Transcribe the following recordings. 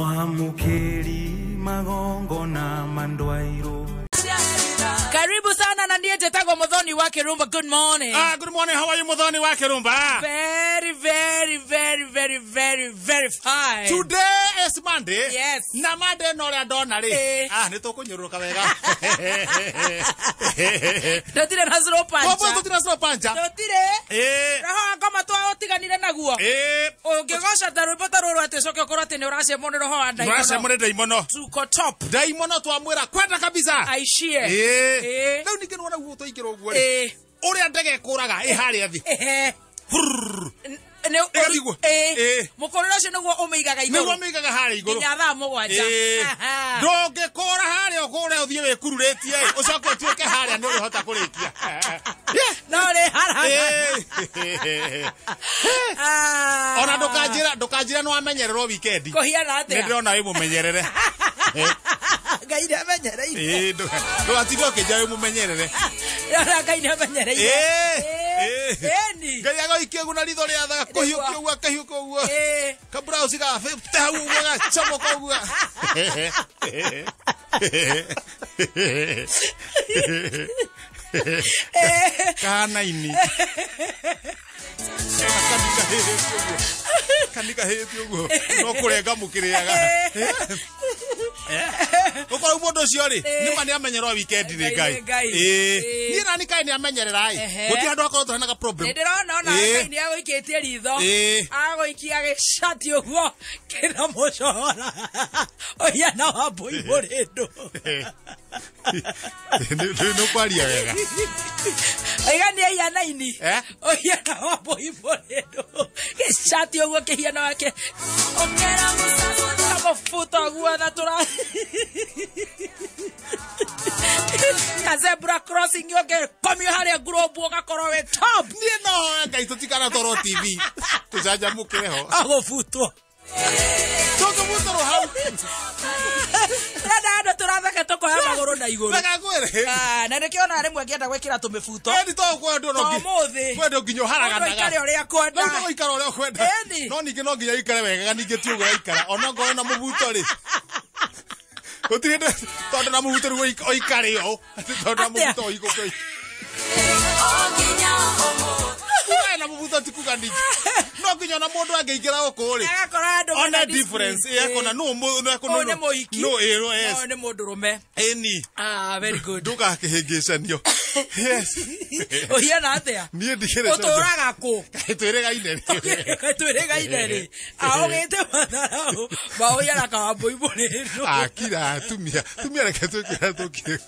Mwamukeri magongona mandwairo. Karibu sana na ndiye Tetago Muthoni wa Kirumba. Good morning. Good morning. How are you, Muthoni wa Kirumba? Very, very, very, very, very, very fine. Today is Monday. Yes. Na Monday no ria ndona ri. Ni tukunyururuka wega. Tutire na slow punch. Tutire na slow punch. Tutire. Roho ngoma twautiganire naguo. Ungigoca ta rwimbo ta ruru ati coke ukorwo ati ni uracemwo ni roho wa ndaimono. Uracemwo ni ndaimono. Tuko top. Ndaimono twamwira kwenda kabisa. Aishie. Rĩu ningĩ nĩwona guo twaingĩra ũguo rĩ, ũrĩa ndege ĩkũraga ĩ harĩa thĩ. Mũkũrĩre ũcio nĩguo ũmĩigaga igũrũ. Nĩguo ũmĩigaga harĩa igũrũ. Nginya thaa 7. Ndũngĩkũra harĩa ũkũre ũthiĩ wĩkururĩtie ĩ, ũcoke ũtuĩke harĩa nĩ ũrĩhota kũrĩkia. No rĩ haraka. Ona ndũkanjĩra nĩ wamenyererwo weekend. Kũhiana atĩa? Nĩ ndĩrona wĩ mũmenyerere. Ngai nĩ amenyereire. Ndũgatinde ũkĩnja wĩ mũmenyerere. Ndĩrona Ngai nĩ amenyereire. Ĩni. Ngai agaikia ũguo na ritho rĩa tha, kũhiũkia ũguo, akahiũka ũguo. Kaburauci ga 50 hau ũguo, gacomoka ũguo. Kahanaini. Kanika hĩhĩtie ũguo. No kũrenga mũkĩrĩaga. Ũkorwo mũndũ ũcio rĩ, nĩma nĩ amenyererwo weekend nĩ Ngai. Niĩ nani kaĩ nĩ amenyerera ĩ. Gũtirĩ handũ hakorwo tũhenaga problem. Nĩ ndĩrona ona Ngai nĩ agũikĩtie ritho. Agũikia gĩcati ũguo kĩna mũcora. Ũhiana wa mbũi mũrĩndũ. Nĩ ũkwaria wega. Oiga nĩ ahianaini. Ũhiana wa mbũi mũrĩndũ. Gĩcati ũguo kĩhiana wake. Kamũbuto ũguo na tũra. Ka zebra crossing yoke komio harĩa ngurũmbu ũgakorwo wĩ top. Niĩ no hoya Ngai tũtikanatwarwo TV. Tũcanjamũkĩre ho. Agũbutwo. Tũngĩbutũrwo hau. Ndĩrenda andũ tũratheka tũkoya magũrũ na igũrũ. Reke ngwĩre. Na nĩkĩo ona rĩmwe ngĩenda gwĩkĩra tũmĩbuto. Ĩni to kwenda no nginya. Ũmũthĩ. Kwenda nginya ũharaganaga. Mũndũ aikare ũrĩa akwenda. No ũikare ũrĩa ũkwenda. No ningĩ no nginya ũikare wega ningĩ ti ũguo ũraikara. Ona ongorwo na mũbuto rĩ. Gũtirĩ tondũ na mũbuto rĩu ũikare ũũ. Tondũ na mũbuto ũikũke. Kuga na mũbuto ti kuga ningĩ. No nginya ona mũndũ angĩingĩra gũkũ rĩ. Agakora andũ mena difference. Ekona no ũyũ nĩ mũhiki. No ĩrwo yes. Ũyũ nĩ mũndũrũme. Ĩni. Very good. Ndũgakĩhĩngĩcanio. Yes. Ũhiana atĩa? Niĩ ndikĩrĩ. Ũtũraga kũ? Twĩrĩgaine rĩ. Twĩrĩgaine rĩ. Aũgĩte matharaũ. Maũhiana kawambũi mũrĩndũ. Akira atumia. Tumia reke twĩkĩra tũkire.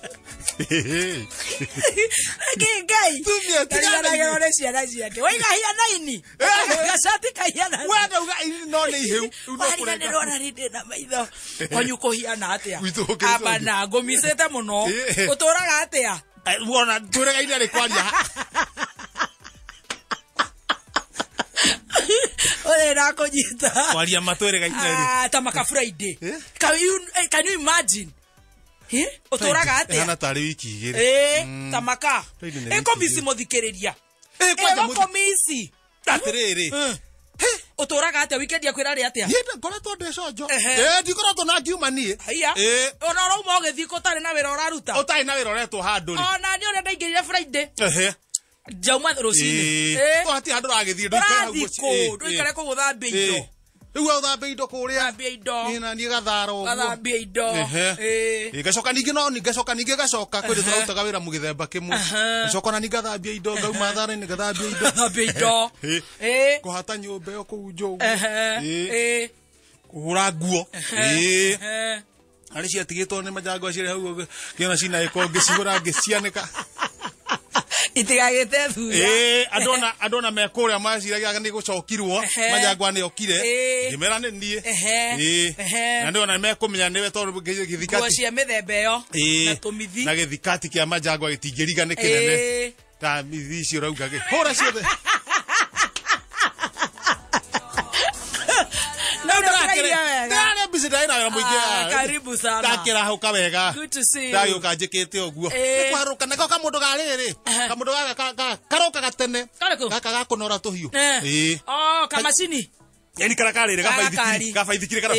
Kĩ Ngai? Tumia tiganagĩrwo nĩ ciana ciake. Waiga hianaini. Gacati kahiana. Wenda uga no nĩ ihĩu. Wariganĩrwo ona nĩ ndĩ na maitho. Kwanyu kũhiana atĩa? Abana ngũmicĩte mũno. Ũtũraga atĩa? Wona twĩrĩgaine rĩ kwaria. Ũrĩ na kũnyita. Kwaria matwĩrĩgaine rĩ. Ta maka Friday. Can you imagine? Ũtũraga atĩa? Ĩhana tarĩ wiki igĩrĩ. Ta maka. Ĩkũmici mũthikĩrĩria. Ĩgũkũmici. Atĩrĩrĩ. Ũtũraga atĩa weekend yaku ĩrarĩ atĩa? Niĩ ngoretwo ndĩ conjo. Ndikoretwo na ngiuma niĩ. Haiya. Ona ũrauma ũgĩthiĩ kũ ũtarĩ na wĩra ũraruta? Ũtarĩ na wĩra ũretwo handũ rĩ. Ona niĩ ũrĩa ndaingĩrire Friday. Njauma rũcinĩ. To hatirĩ handũ ũragĩthiĩ ndũikare hau mũciĩ. Ndũikare kũu ũthambie indo. Rĩu ũthambie indo kũrĩa. Thambia indo. Niĩ na niĩ gathara ũguo. Gathambia indo. Ngacoka ningĩ no ngacoka ningĩ ngacoka kwĩ tũrarutaga wĩra mũgĩthemba kĩmwe. Ngacoka na ningĩ ngathambia indo ngauma thara-inĩ ngathambia indo. Gathambia indo. Kũhata nyũmba ĩyo kũu nja ũguo. Kũhũra nguo. Arĩ ciatigĩtwo nĩ majango cirĩ hau ngĩona cina gĩko ngĩcihũra ngĩcianĩka. Itigagĩte thuya. Andũ ona me kũrĩa maciragia nĩ gũcokirwo majangwa nĩ okire ngĩmera nĩ niĩ. Na nĩ ona mekũmenya nĩwe tondũ gĩthikati. Nguo cia mĩthemba ĩyo na tũmithi. Na gĩthikati kĩa majangwa gĩtingĩriga nĩ kĩnene. Ta mithi icio ũrauga gĩ. Hũra ciothe. No ndĩraria wega. Ndĩrarĩa busy ndarĩ na wĩra mũingĩ. Karibu sana. Ndakĩrahũka wega. Good to see you. Ndagĩũka njĩkĩte ũguo. Nĩ kũharũka nako kamũndũ ga rĩrĩ. Kamũndũ gaka karokaga tene. Karĩkũ? Gaka ga kũnora tũhiũ. Oh, kamacini. Yani kara karĩrĩ gabaithikiri gabaithikiri kara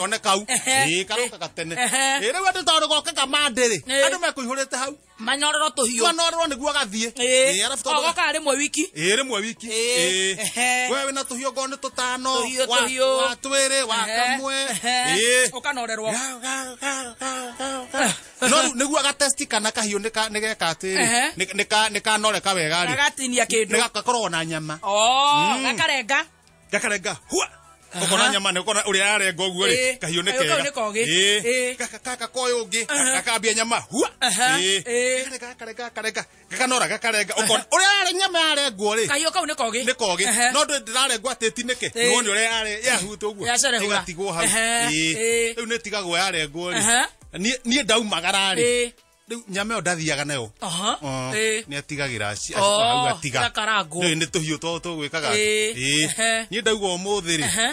one kau ĩ karoka gatene ĩ rĩu andũ tondũ gokaga Monday rĩ andũ mekũihũrĩte hau manyororo tũhiũ manororwo nĩguo gathiĩ ĩ arabu tondũ gokaga rĩmwe wiki ĩ rĩmwe wiki ĩ we wĩna tũhiũ ngoo nĩ tũtano wa twĩrĩ wa kamwe ĩ ũkanorerwo no nĩguo gatesti kana kahiũ nĩ geka atĩrĩ nĩ kanoreka wega rĩ gagatinia kĩndũ nĩ gakoragwo na nyama gakarenga gakarenga hua ukona nyama nĩ ukona ũrĩa yarenga ũguo rĩ kahiũ nĩ kega ĩ gaka koyo ũngĩ gakambia nyama hua ĩ karenga karenga gakanora gakarenga ukona ũrĩa yarĩ nyama yarengwo rĩ kahiũ kau nĩ kogĩ nĩ kogĩ no ndĩrarengwo atĩ ĩtinĩke nĩwone ũrĩa yarĩ yahuta ũguo ĩgatigwo hau ĩ rĩu nĩ ĩtigagwo yarengwo rĩ niĩ ndaumagara rĩ rĩu nyama ĩyo ndathiaga nayo nĩ atigagĩra hau atiga nĩ tũhiũ tũu tũgwĩkaga ĩ niĩ ndauga ũmũthĩ rĩ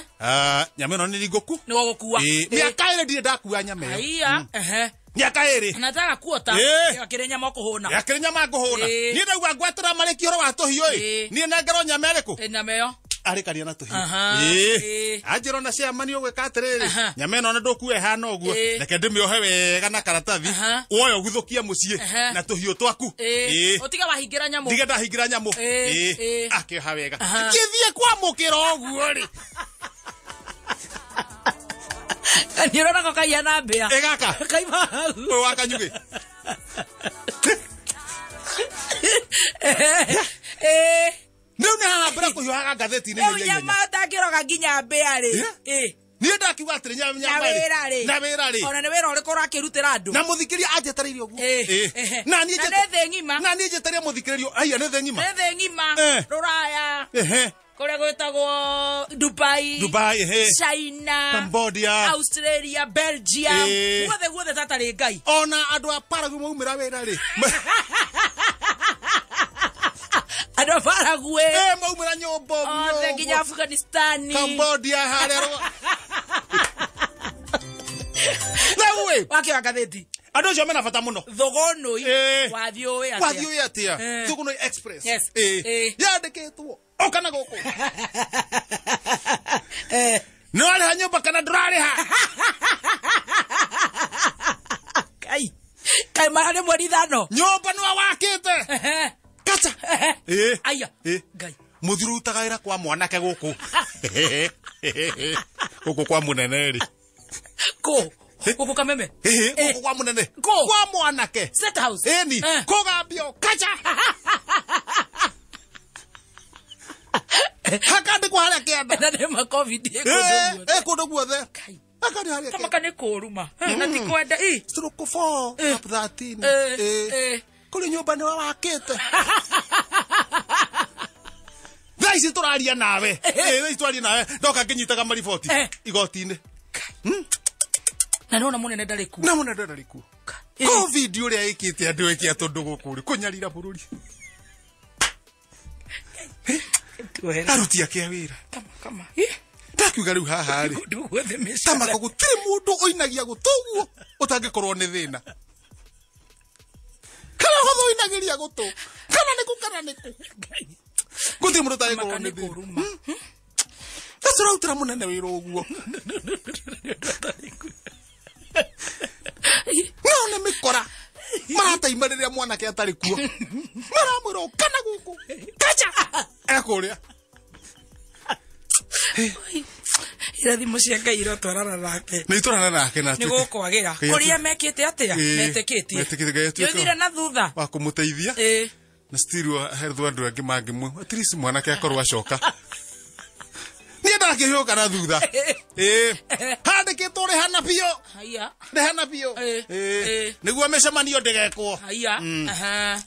nyama ĩno nĩ ngũku nĩ gũgũkua mĩaka ĩrĩ ndirĩ ndakua nyama ĩyo mĩaka ĩrĩ nataka kuota yakĩrĩ nyama ũkũhũna yakĩrĩ nyama ngũhũna niĩ ndauga ngwatĩra marĩki ũhoro wa tũhiũ ĩ niĩ nengerwo nyama ĩrĩkũ nyama ĩyo arĩkaria na tũhiũ ĩ anjĩra ona ciamani ũgwĩka atĩrĩrĩ nyama ĩno na ndũkua ĩhana ũguo reke ndĩmĩohe wega na karatathi woya ũguthũkie mũciĩ na tũhiũ twaku ĩ ũtige wahingĩra nyamũ ndige ndahingĩra nyamũ ĩ akĩoha wega ngĩthiĩ kwamũkĩra ũguo rĩ nĩ ũrona ko kahiana mbĩa ĩ gaka kaima hau ũyũ wa kanyugĩ rĩu nĩ haha mbere kũhiũhaga ngathĩti-inĩ rĩu nyama ũtangĩroga nginya mbĩa rĩ niĩ ndakiuga atĩrĩ na wĩra rĩ na wĩra rĩ ona nĩ wĩra ũrĩkũ ũrakĩrutĩra andũ na mũthikĩria anjetereire ũguo na niĩ nĩ thĩ ng'ima na niĩ njetereire mũthikĩrĩrio aiya nĩ thĩ ng'ima nĩ thĩ ng'ima rũraya kũrĩa gwĩtagwo Dubai Dubai China Cambodia Australia Belgium guothe guothe tatarĩ Ngai ona andũ a Paraguay maumĩra wĩra rĩ andũ a Paraguay maumĩra nyũmba othe nginya Afghanistan Cambodia harĩa rĩu ĩ wakĩoya ngathĩti andũ acio mena bata mũno Thũgũnũi wathiĩ ũĩ atĩa wathiĩ ũĩ atĩa Thũgũnũi Express yandĩkĩtwo ũka na gũkũ nĩ warĩha nyũmba kana ndũrarĩha kai kai mara nĩ mweri ithano nyũmba nĩwe wakĩte kacha aya Ngai mũthuri ũrutaga wĩra kwa mwanake gũkũ gũkũ kwa mũnene rĩ kũ gũkũ Kameme gũkũ kwa mũnene kwa mwanake State House ĩni kũgambio kacha hakandĩkwo harĩa kĩanda na nĩ ma COVID ĩ kũndũ guothe hakandĩ harĩa tamaka nĩ kũruma na ti kwenda stroke 4 up 13 kũrĩ nyũmba nĩwe wakĩte thaa ici tũraria nawe thaa ici tũraria nawe ndoka ngĩnyitaga mariboti igoti-inĩ na nĩwona mũnene ndarĩ kuo na mũnene ndarĩ kuo COVID ũrĩa ĩkĩte andũ ĩkĩ atũndũ gũkũ rĩ kũnyarira bũrũri aruti ake a wĩra ndakiuga rĩu haha rĩ tamaka gũtirĩ mũndũ ũinagia gũtũ ũguo ũtangĩkorwo nĩ thĩna kana hotho ũinagĩria gũtũ kana nĩkũ kana nĩkũ gũtirĩ mũndũ ũtangĩkorwo nĩ thĩna acio ũrarutĩra mũnene wĩra ũguo no nĩ mĩkora marataima rĩrĩa mwanake atarĩ kuo maramwĩra ũkana gũkũ kacha ekũrĩa irathimo cia Ngai irotwarana nake nĩ itwarana nake na nĩ gũkwagĩra kũrĩa mekĩte atĩa metĩkĩtie nĩũthire na thutha wa kũmũteithia na still herwo andũ angĩ mangĩmwe at least mwanake akorwo acoka niĩ ndakĩhiũka na thutha handĩkĩtwo rĩhana biũ rĩhana biũ nĩguo mĩcemanio ndĩgekwo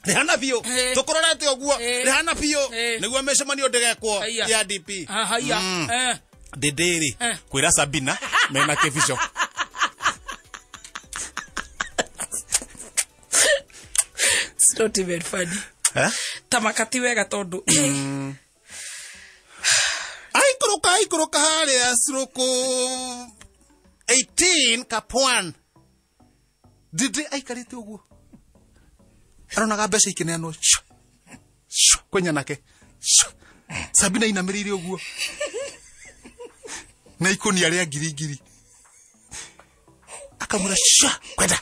rĩhana biũ tũkũrorete ũguo rĩhana biũ nĩguo mĩcemanio ndĩgekwo ya DP ndĩndĩrĩ kwĩra Sabina mena kĩbico It's not even funny. Tamaka ti wega tondũ aikũrũka aikũrũka harĩa stroke 18 Kapwan ndĩndĩ aikarĩte ũguo aronaga mbeca ikĩneanwo kwĩ nyanake Sabina inamĩrĩire ũguo na ikũnia rĩa ngiri ngiri akamwĩra sha kwenda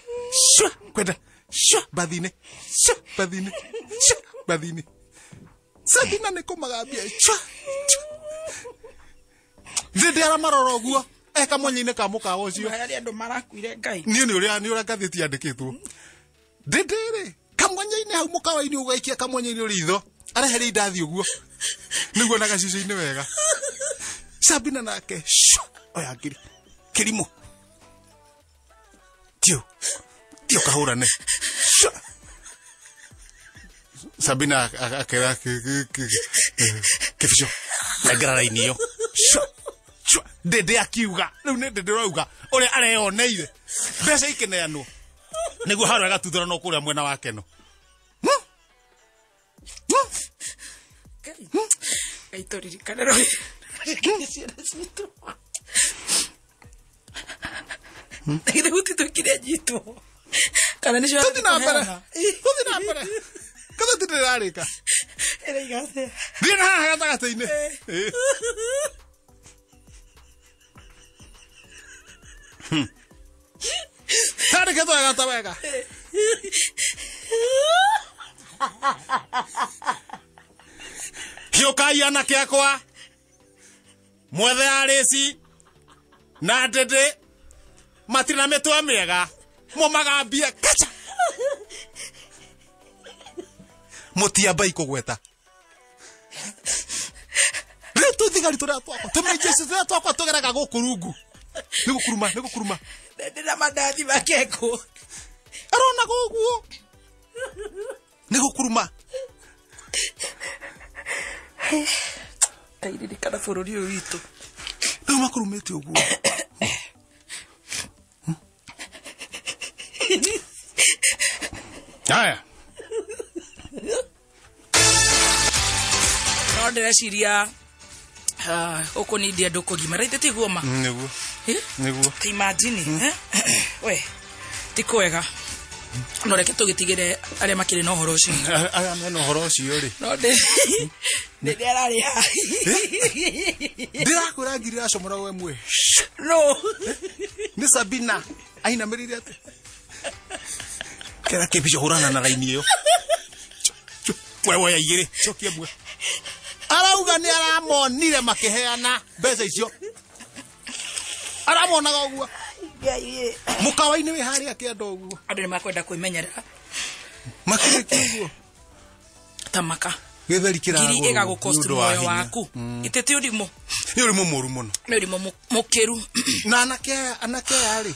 sha kwenda sha bathine sha bathine sha bathine. Sabina nĩ kũmagambia sha ndĩndĩ aramarora ũguo eka mwanya-inĩ ka mũkawa ũcio. Harĩa andũ marakuire Ngai. Niĩ nĩ ũrĩa ngathĩti yandĩkĩtwo. Ndĩndĩ rĩ kamwanya-inĩ hau mũkawa-inĩ ũgaikia kamwanya-inĩ ritho areheria indathi ũguo nĩguo na gacicio-inĩ wega. Sabina nake sha oya ngiri kĩrimũ tio tio kahũrane. Sabina akera kĩbico nengera raini ĩyo. Ndĩndĩ akiuga rĩu nĩ ndĩndĩ ũrauga ũrĩa areyoneire mbeca ikĩneanwo nĩguo haro agatuthũra no kũrĩa mwena wa Keno. Ngai tũririkane rũĩ ciana citũ. Githĩ gũtitũkire nyitwo kana nĩcio tũthiĩ na mbere tũthiĩ na mbere ngathĩti ndĩrarĩka ĩraiga atĩa? Thiĩ na haha gatagatĩ-inĩ. Tandĩkĩtwo wega ta wega. Hiũkai anake akwa mwethe arĩci na ndĩndĩ matirĩ na mĩtwe mĩega mũmagambie kacha mũtiambai kũgweta rĩu tũthigari tũrĩa twakwa tũmĩnjeci tũrĩa twakwa tũgeraga gũkũ rungu nĩ gũkuruma nĩ gũkuruma ndĩ na mandathi makekwo aronaga ũguo nĩ gũkuruma. Ngai ririkana bũrũri ũyũ witũ. Rĩu makurumĩte ũguo. Haya. No ndĩreciria ũkũ nĩ india andũ kũgimara ithe tiguo ma? Nĩguo. Nĩguo. Ta imagine we ti kwega. No reke tũgĩtigĩre arĩa makĩrĩ na ũhoro ũcio. Arĩa mena ũhoro ũcio rĩ. No ndĩ ararĩ haha. Ndĩrakwĩra ngiri ĩracomora we mwe. No. Nĩ Sabina ainamĩrĩire atĩ. Kera kĩbico hũrana na raini ĩyo. We woya igĩrĩ cokia mwe. Arauga nĩ aramonire makĩheana mbeca icio. Aramonaga ũguo. Mũkawa-inĩ wĩ harĩa kĩanda ũguo. Andũ nĩ makwenda kwĩmenyerera. Makĩrĩkia ũguo. Ta maka. Gĩtheri kĩragũrwo. Ngiri ĩgagũkosti muoyo waku. Ĩtĩ ti ũrimũ. Nĩ ũrimũ mũru mũno. Nĩ ũrimũ mũkĩru. Na anake aya rĩ.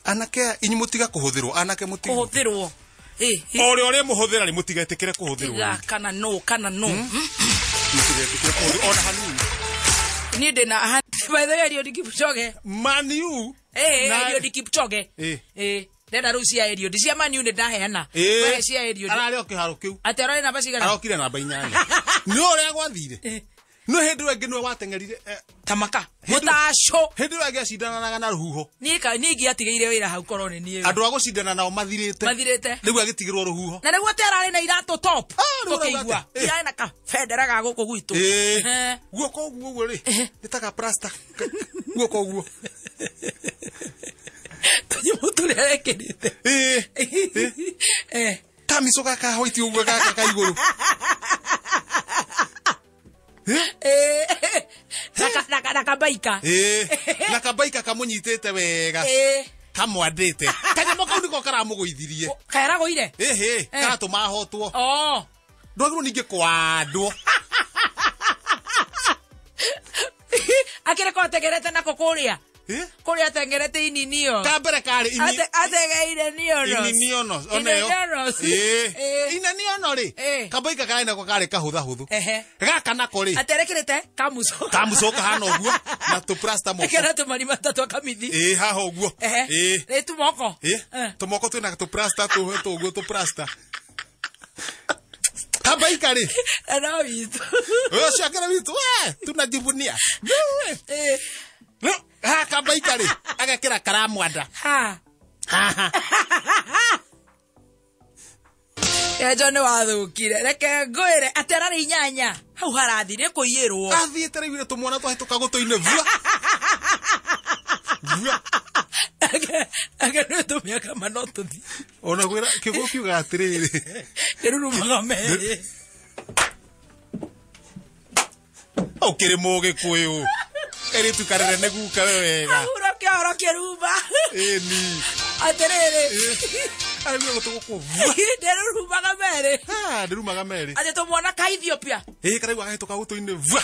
Anake aya inyuĩ mũtiga kũhũthĩrwo. Anake mũtiga. Kũhũthĩrwo. O ũrĩa ũrĩa mũhũthĩra rĩ mũtigetĩkĩre kũhũthĩrwo. Tiga kana no kana no. Mũtigetĩkĩre kũhũthĩrwo ona hanini. Niĩ ndĩ na by the way Eliud Kipchoge. Man U. Eliud Kipchoge. Ndenda rĩu cia Eliud cia Man U nĩ ndaheana. Mahe cia Eliud. Ararĩ o kĩharo kĩu. Atĩ ararĩ namba cigana? Arokire namba 8. Nĩ ũrĩa gwathire. No hĩndĩ ĩyo ĩngĩ nĩwe wateng'erire ta maka. Mũtaco. Hĩndĩ ĩyo ĩngĩ acindanaga na rũhuho. Niĩ ingĩatigĩire wĩra hau korwo nĩ niĩ. Andũ a gũcindana nao mathirĩte. Mathirĩte. Rĩu agĩtigĩrwo rũhuho. Na nĩguo atĩ ararĩ na iratũ top. Tũkĩigua. Ararĩ na kabendera ga gũkũ gwitũ. Guoko ũguo ũguo rĩ. Nĩ ta ka plaster. Guoko ũguo. Tũnyamũ tũrĩa ekĩrĩte. Kamico gaka hoiti ũguo gaka ka igũrũ. Na kabaika. Na kabaika kamũnyitĩte wega. Kamwandĩte. Kanyamũ kau nĩko karamũgũithirie. Karagũire? Karatũma ahotwo. Ndwagĩrĩirwo ningĩ kwandwo. Akĩrĩ ko atengerete nako kũrĩa? Kũrĩa atengerete ininio. Ka mbere karĩ ini. Atengeire nionos. Ininionos. Oneyo. Ininiono rĩ. Kabaika karĩ nako karĩ kahũthahũthũ. Gaka nako rĩ. Aterekĩrĩte kamuco. Kamuco kahana ũguo na tũplasta moko. Kana tũmarima twa kamithi. Haha ũguo. Rĩ tũmoko. Tũmoko twĩna tũplasta tũguo tũplasta. Kabaika rĩ. No witũ. Ũcio akĩra witũ we tunajivunia. No, ha kabaika rĩ agekĩra karamwanda. Ha. Ha. Enjo nĩ wathũkire. Reke ngwĩre atĩ ararĩ inyanya. Hau harathi nĩ kũiyĩrwo. Athiĩte raiguire tũmwana twahĩtũka gũtũ-inĩ vua. Vua. Ake nĩ tũmĩaka mano tũthi. Ona gwĩra kĩguũ kiuga atĩrĩrĩ. Kĩrurumaga merĩ. Ũkĩrĩ mũgĩkũyũ. Kairĩtu karere nĩ guka we wega. Ahura kĩoro kĩruma. Ĩni. Atĩrĩrĩ. Araiguire gũtũ gũkũ vua. Ndĩrurumaga merĩ. Ha, ndĩrumaga merĩ. Atĩ tũmwana ka Ethiopia. Ĩĩ karaigua gahĩtũka gũtũ-inĩ vua.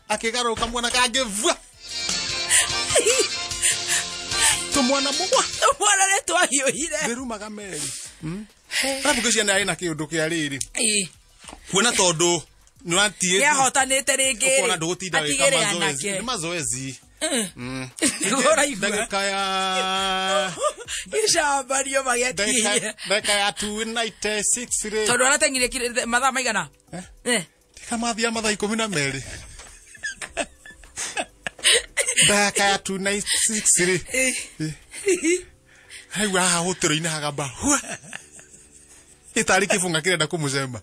Akĩgarũrũka mwana kangĩ vua. Tũmwana mũgwa. Tũmwana nĩ twahiũhire. Ndĩrumaga merĩ. Arabu ngwĩciria nĩ arĩ na kĩũndũ kĩa rĩrĩ. Ĩĩ. Kuona tondũ nĩwatiĩ Nĩahotanĩte rĩngĩ ũkona ndũgũtinda wĩka atigĩre mazoezi. anake. Nĩ mazoezi. Nĩguo ũraigua. Ndagĩka ya Gĩcambanio magĩatigĩire. ndagĩka ya 296 rĩ. Tondũ arateng'ire mathaa maigana? Eh. Kamathia mathaa 12. Ndagĩka ya 296 rĩ. Araigua haha hũtĩro-inĩ hagamba hua. Ĩtarĩ kĩbũng'a kĩrenda kũmũcema.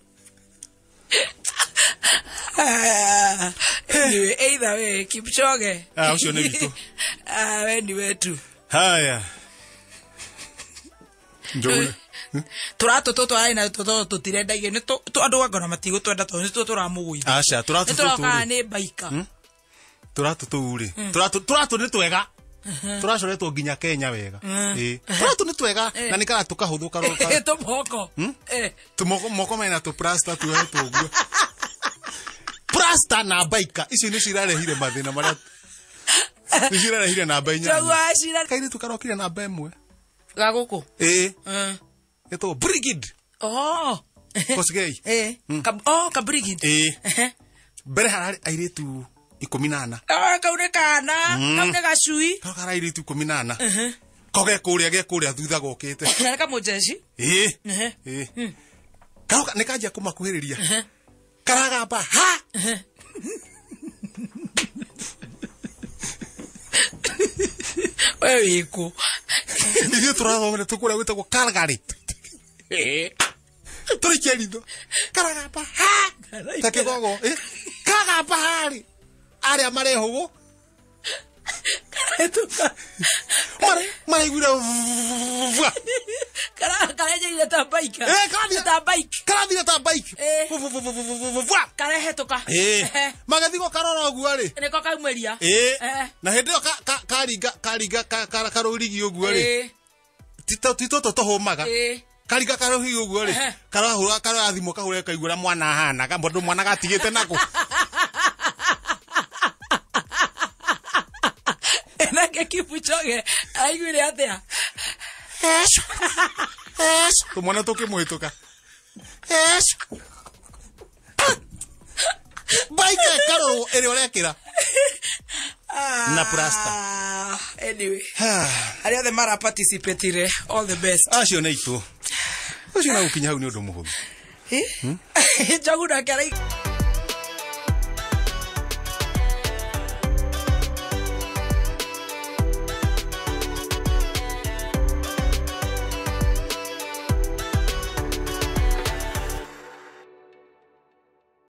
Anyway, either way, Kipchoge. Ah, ũcio nĩ witũ. Ah, we ni wetu. Haya. Njũgũ. Tũratũ tũtũ arĩ na tũtũ tũtirendagia nĩ andũ angona matigũtwenda tondũ nĩ tũ tũramũgũithia. Aca, tũratũ Nĩ tũrokaga tũtũ rĩ. nĩ baika. Tũratũ tũu rĩ. Tũratũ nĩ twega. Tũracoretwo nginya Kenya wega. Ĩĩ. Tũratũ nĩ twega na nĩ karatũ kahũthũ karoka. Tũmoko. Tũmoko moko mena tũ plaster tuohetwo ũguo. Plaster na baika icio nĩcio irarehire mathĩna marĩa nĩcio irarehire namba inyanya. Njogu acira. Kairĩtu karokire namba ĩmwe. Ga gũkũ. Ĩĩ. Ĩtagwo Brigid. Oh. Kosgei. Eh. Oh, ka Brigid. Ĩĩ. Mbere hararĩ airĩtu 14. Oh, kau nĩ kana. Kau nĩ gacui. Kau kararĩ airĩtu 14. Ko ge kũrĩa thutha gokĩte. Nĩ kamũjeshi. Ĩĩ. Ĩĩ. Karoka nĩ kanjia kũmakuhĩrĩria. Karagamba ha. We wĩkũ. Ithuĩ tũrathomera tũkũrĩa gwĩtagwo Calgary. Tũrĩkia ritho. Karagamba ha. Ta kĩgogo. Karagamba ha rĩ. Arĩa marehũgũ. Maraiguire vua. Karenjeire ta bike. Ta bike. Karathire ta bike. Vua. Karehetũka. Magathiĩ karora ũguo rĩ. Nĩko kaumĩria. Na hĩndĩ ĩyo karinga karũrigi ũguo rĩ. Ti tũtũ tũhũmaga. Karinga karũrigi ũguo rĩ. Karahũra karathimwo kahũre kaigua ũrĩa mwana ahana. Mũndũ mwana gatigĩte nako. Nake Kipchoge aiguire atĩa? Tũmwana tũkĩmũhĩtũka. Baika ĩkarorwo ĩrĩa ũrekĩra. Na plaster. Anyway. Arĩa othe mara participate all the best. Acio nĩ aitũ. Ũcio na gũkinya hau nĩ ũndũ mũhũthũ. Njogu nake